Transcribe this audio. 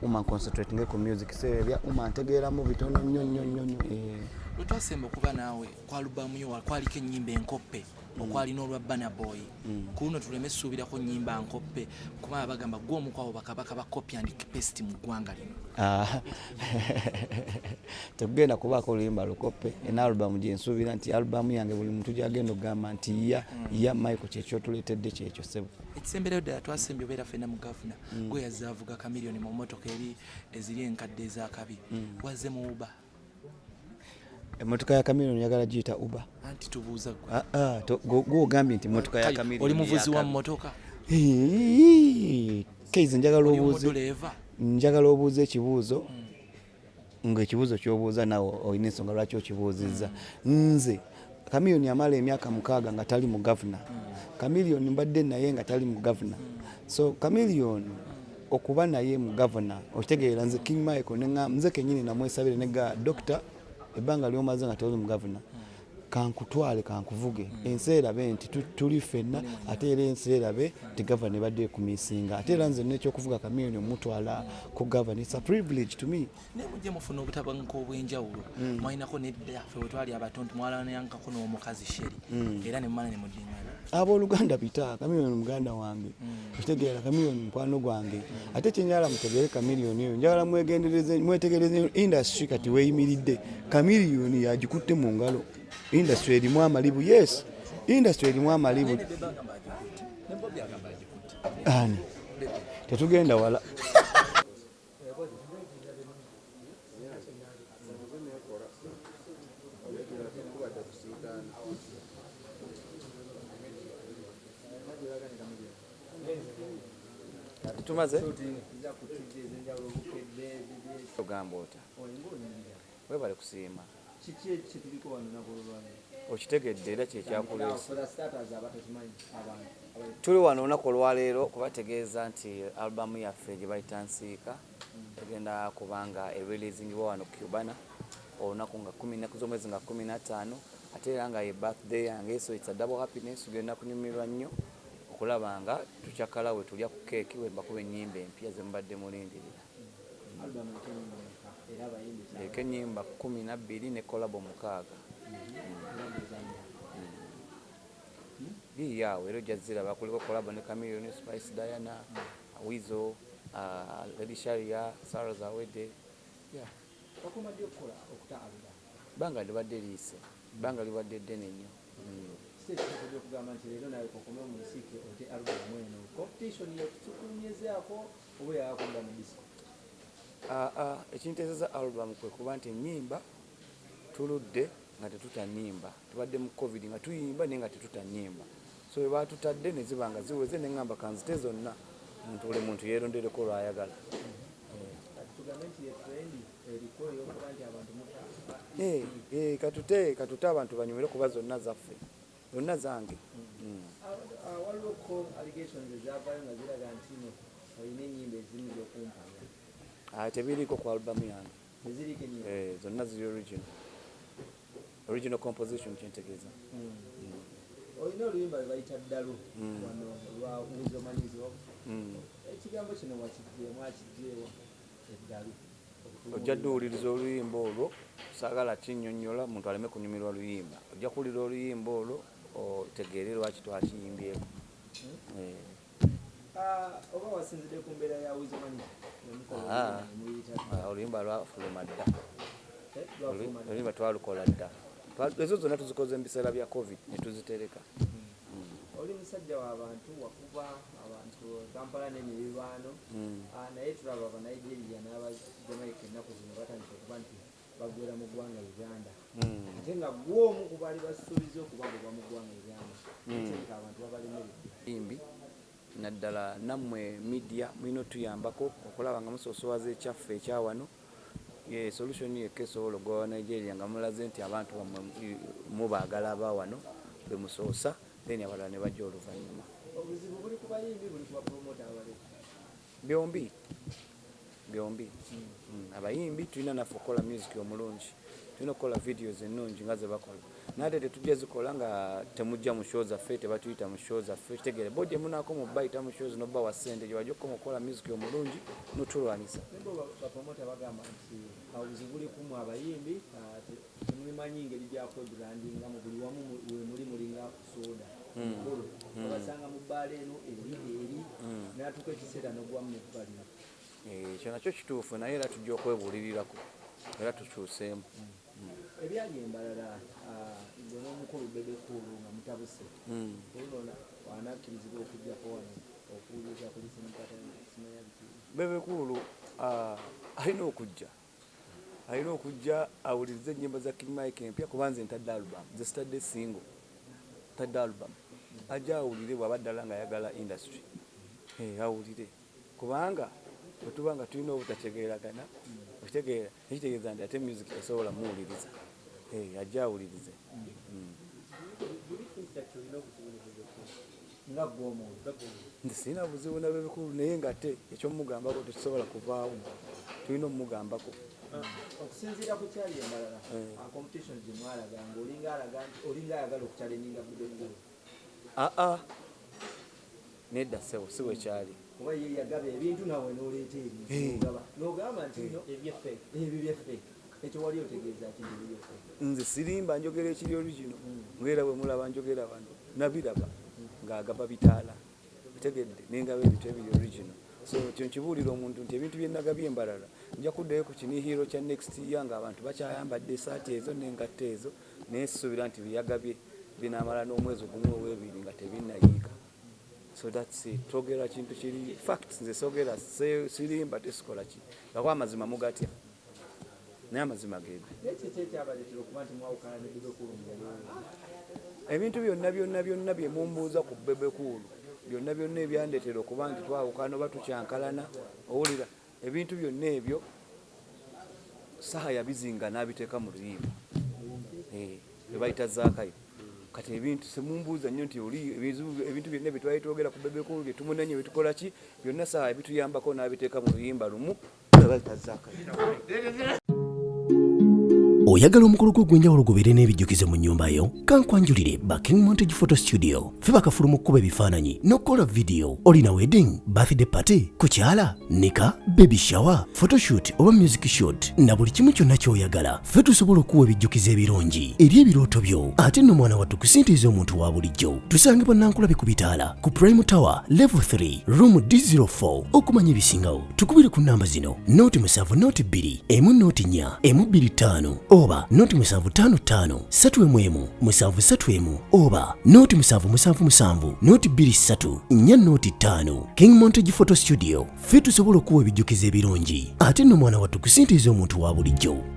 UMA, concentrating ku music. So ebya UMA ntegeeramu bitono nnyo nnyo nnyo nnyo. Lwe twasemba okuba naawe ku alubamu yo kwaliko ennyimba enkoppe, okwali n'olwa Burna Boy. Ku luno tuleme suubirako nnyimba nkoppe, kubanga bagamba gwe omu kwabo bakabaka ba copy and paste mu ggwanga lino. Ah, tekugenda kubaako oluyimba lukoppe. Ena alubamu gyensuubira nti alubamu yange buli muntu gyagenda okugamba nti ya Michael, kyekyotuleetedde kyekyo, ssebo. Ekisemberayo ddala, twasembye obeera ffenna mu gavuna, gwe yazze avuga Chameleone mu mmotoka eri eziri enkadde ez'akabi, wazze mu Uber. Emmotoka ya Chameleone yagala giyita Uber? Anti tubuuza gwe. Ah, ah, gwogambye nti emmotoka ya Kale, Chameleone oli muvuzi wa yakabi. mmotoka? Keizi, njagala Oli obuuze omuduleeva? Njagala obuuze ekibuuzo ng'ekibuuzo ky'obuuza nawe olina ensonga lwaki okibuuzizza. Nze Chameleone amala emyaka 6 nga tali mu gavuna. Chameleone mbadde naye nga tali mu gavuna. So Chameleone okuba naye mu gavuna, okitegeera, nze King Michael nze kenyini namwesabire nega doctor, ebbanga lyomaze nga toli mu gavuna, kankutwale kankuvuge, ensi erabe nti tuli ffenna, ate era ensi erabe nti gavana ebadde ekumisinga. Ate era nze nekyokuvuga Chameleone omutwala ku gavana, it's a privilege to me. Naye mujje mufuna obutabanguko obw'enjawulo. Mwalinako nedda ffe bwe twali abato nti mwalanankako n'omukazi Sheri, era ne mumala ne muddiŋŋana. Abooluganda bita, Chameleone muganda wange, okitegeera? Chameleone mukwano gwange. Ate kyenjagala mutegeere, Chameleone oyo njagala mwegendereze, mwetegereze industry kati weeyimiridde. Chameleone yagikutte mu ngalo. Industry erimu amalibu, yes, industry erimu amalibu. Ani tetugenda wala. Tumaze ogamba ota webale kusiima. Kiki ekituliko wano olunaku olwaleero? Okitegedde era kyekyakuleese. For the starters, abatakimanyi, abantu Tuli wano olunaku olwaleero kubategeeza nti alubamu yaffe gye bayita Nsiika egenda kubanga ereleasingibwa wano Cubana olunaku nga 14 z'omwezi nga 15, ate era nga ye birthday yange, so it's a double happiness. Tugenda kunyumirwa nnyo okulaba nga tukyakala we tulya ku keeki we mbakuba ennyimba empya ze mubadde mulindirira. Album eriko ennyimba mmeka, era abayimbi? Eriko ennyimba 12 ne collabo 6. Era muzannya? Biiyaawo, era ojja ziraba. Kuliko collabo ne Chameleone, Spice Diana, Weasel, Lady Sharia, Sarah Zawedde, yeah. Wakoma ddi okukola okuta album? Bbanga libadde liise, bbanga libadde ddene nnyo. Kiki ekituukidde okugamba nti leero nawe kokome mu nsiike ote album eno? Competition yekutukunyezaako oba eyakudda mu disco? Ah, ah, ekinteeseza album kwe kuba nti ennyimba tuludde nga tetuta nnyimba. Tubadde mu COVID nga tuyimba naye nga tetuta nnyimba, so bwe batutadde ne ziba nga ziweze, ne ŋŋamba kanzite zonna, muntu buli muntu yeerondereko lwayagala. Kati tugambe nti ye trend eriko ey'okuba nti abantu muta? Eh, katute abantu banyumire kuba zonna zaffe, zonna zange. Waliwo ko allegations ezavaayo nga ziraga nti no olina ennyimba ezimu z'okumpanya. Ah, tebiriiko ku album yange. Teziriiko ennyimba? Eh, zonna ziri original, original composition kyentegeeza. Olina oluyimba lwe bayita Ddalu wano lwa Weasel Manizo. Ekigambo kino wakijje, mwakijjeewa, eddalu? Ojja dduwuliriza oluyimba olwo, saagala kinnyonnyola muntu aleme kunyumirwa luyimba. Ojja kuwulira oluyimba olwo otegeere lwaki twakiyimbyeko. Eh. Ah, oba wasinzidde ku mbeera ya Weasel Manizo nemukola Ah. oluyimba nemuyita? Ah, oluyimba lwafuluma dda. Eh, lwafuluma dda. Oluyimba twalukola dda. Ezo zonna tuzikoze mu biseera bya COVID ne tuzitereka. Oli musajja w'abantu, wakuba abantu Kampala n'emiriraano. Ah, naye tulaba Abanigeria n'Abajamaica ennaku zino batandise okuba nti bagwera mu ggwanga Uganda, ate nga gwe omu ku baali basuubiza okubagoba mu ggwanga Uganda. Kirabika abantu babalemeredde. Yimbi naddala nammwe media mulina otuyambako okulaba nga musoosowaza ekyaffe ekyawano. Ye solution yekka esobola okugoba Nigeria, nga mulaze nti abantu bammwe mubaagala, abawano bemusoosa, then abalala ne bajja oluvannyuma. Obuzibu buli ku bayimbi, buli ku bapromota abaleeta? Byombi, byombi. Abayimbi tulina naffe okukola music omulungi. Tulina okukola videos ennungi nga ze bakola, naye ate tetujja zikola nga temujja mu show zaffe, tebatuyita mu show zaffe. Kitegeere bo gye munaako mu bayita mu shows nobawa ssente gye bajja okukoma okukola music omulungi notulwanisa. Nebo bapromota bagamba nti obuzibu buli kumwe abayimbi, temubimanyi ngeri gyakwebrandinga mu buli wamu wemuli mulinga soda mukolo babasanga mu bbaala eno eri natuuka ekiseera nogwamu nebbali. Ekyo nakyo kituufu, naye era tujja okwebuulirirako era tukyuseemu. Ebyali embalala gwe n'omukulu Bebe Cool nga mutabuse, oluno anakkirizibwa okujjako wano okuwuliriza ku lisimanya biki? Bebe Cool alina okujja, alina okujja awulirize ennyimba za King Mike empya, kuba nze ntadde album, nze sitadde single, ntadde album. Ajja awulire bw'aba ddala ng'ayagala industry. Awulire, kubanga bwe tuba nga tulina obutategeeragana, okitegeera, ekitegeeza nti ate music tasobola muwuliriza. Ajja awulirize. Nga gwe omuntu? Nze sirina buzibu na Bebe Cool, naye ng'ate ekyomugambako tekisobola kuvaawo, tulina omugambako. Okusinziira ku kyali embalala, competition gye mwalaga nga olinga alaga nti olinga ayagala okuchallenginga Bebe Cool. Aa, nedda ssebo, si bwe kyali. Kuba ye yagaba ebintu nawe n'oleeta ebintu n'ogaba n'ogamba nti no ebyo byaffe. Ekyo wali otegeeza ki nti ebyaffe? Nze sirimba, njogera ekiri original, ngaera bwe mulaba njogera wano. Nabiraba ng'agaba bitaala, otegedde, nengaba ebintu ebiri original. So kyo nkibuulira omuntu nti ebintu bye nagabye embalala, nja kuddayo ku kinihiro kya next year ng'abantu bakyayambadde esaati ezo n'engatto ezo, naye sisuubira nti byeyagabye binaamala n'omwezi ogumu ow'ebiri nga tebinnayiika. So that's it. Twogera kintu kiri fact. Nze sogera sirimba, tesikola ki, bakuba amazima mugatya, naye amazima geego. Naye kiki ekyabaleetera okuba nti mwawukana ne Bebe Cool mu Ebintu byonna byonna byonna bye mumbuuza ku Bebe Cool, byonna byonna ebyandeetera okuba nti twawukana oba tukyankalana, owulira, ebintu byonna ebyo Saha yabizinga n'abiteeka mu luyimba lwe bayita Zaakayo. Kati ebintu semumbuuza nnyo nti oli ebintu byonna bye twali twogera ku Bebe Cool, bye tumunenye, bye tukola ki, byonna Saha ebituyambako n'abiteeka mu luyimba lumu lwe bayita Zaakayo. Oyagala omukolo gwo ogw'enjawulo gubeere n'ebijjukizo mu nnyumba yo? Kankwanjulire ba King Montage Photo Studio. Ffe bakafulu mu kkuba ebifaananyi n'okukola vidiyo. Olina wedding, birthday party, kukyala, nika, baby shower, photoshoot oba music shoot, na buli kimu kyonna ky'oyagala, ffe tusobola okuwa ebijjukizo ebirungi eri ebirooto byo. Ate nno mwana wattu, ku ssente ez'omuntu wa bulijjo. Tusangibwa Nankulabi ku bitaala ku Prime Tower level 3 room D04. Okumanya ebisingawo tukubire ku namba zino: 070 2 1 0 4 1 2 5 oba 075 5 3 1 1 7 3 1 oba 077 0 23 4 0 5. King Montage Photo Studio, ffe tusobola okuwa ebijjukizo ebirungi, ate nno mwana wattu, ku ssente ez'omuntu wa bulijjo.